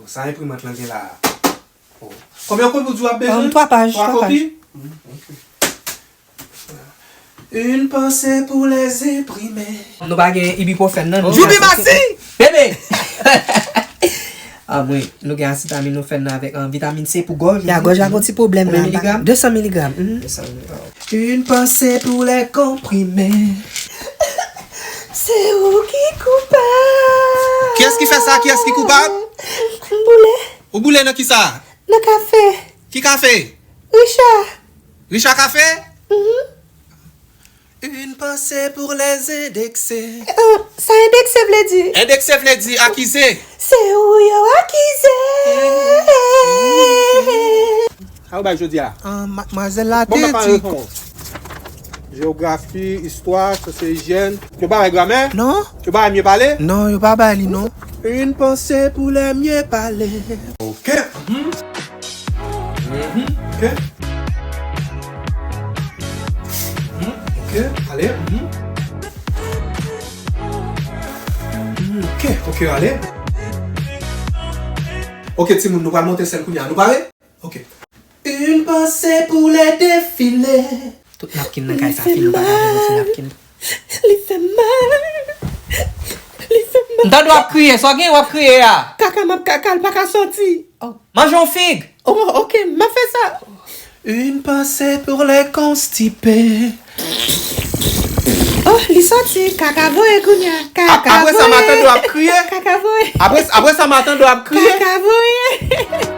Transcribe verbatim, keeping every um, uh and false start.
Sa enprimant lan gen la a? Oh. Konbyen kopi w di w ap bezwen? Um, twa paj, twa paj. Twa kopi? Hmm, ok. Une pensée pour les imprimés. Nou pa gen ibuprofèn nan. Djoubi masi! Bebe! Ah, wi, nou gen asitaminofèn nan avèk, ah, vitamin C pou gòj. Ya, gòj la gon ti pwoblèm la. Konbyen miligram? De san miligram. Mhm. De san miligram. Une pensée pour les comprimés. Se ou ki koupab. Kiyès ki fè sa? Kiyès ki koupab? M boule. Ou boule nan ki sa? Nan kafe. Ki kafe? Richard. Richard Cafe? Mhm. Une pensée pour les indexés. Euh, sa endekse vle di? Endekse vle di akize. Se ou yo akize. Sa ou bay jodi a? Ah, madmwazèl la te di. Jewografi, istwa, syans e ijyèn. Yo pa bay gramè? Non. Yo pa bay mye pale? Non, yo pa bay li, non. Une pensée pour les mieux parlés. Ok. Mhm. Mhm. Ok. Mhm. Ok, ale. Mhm. Mhm. Ok, ok, ale. Ok, timoun, nou pral monte sèn kounye a. Nou pare? Ok. Une pensée pour les défilés. Tout napkin nan kay sa fini, nou pa ka jwenn yon ti napkin. Li fè mal. Li fè mal. M tande w ap kriye, sa w gen w ap kriye a? Kaka m ap kaka, l pa ka soti. Oh. Manje yon fig. Oh, ok, m ap fè sa. Une pensée pour les constipés. Oh, li soti, kaka voye kounye a. Kaka voye. Apre sa, m a tande w ap kriye. Kaka voye. Apre, apre sa, m a tande w ap kriye. Kaka voye.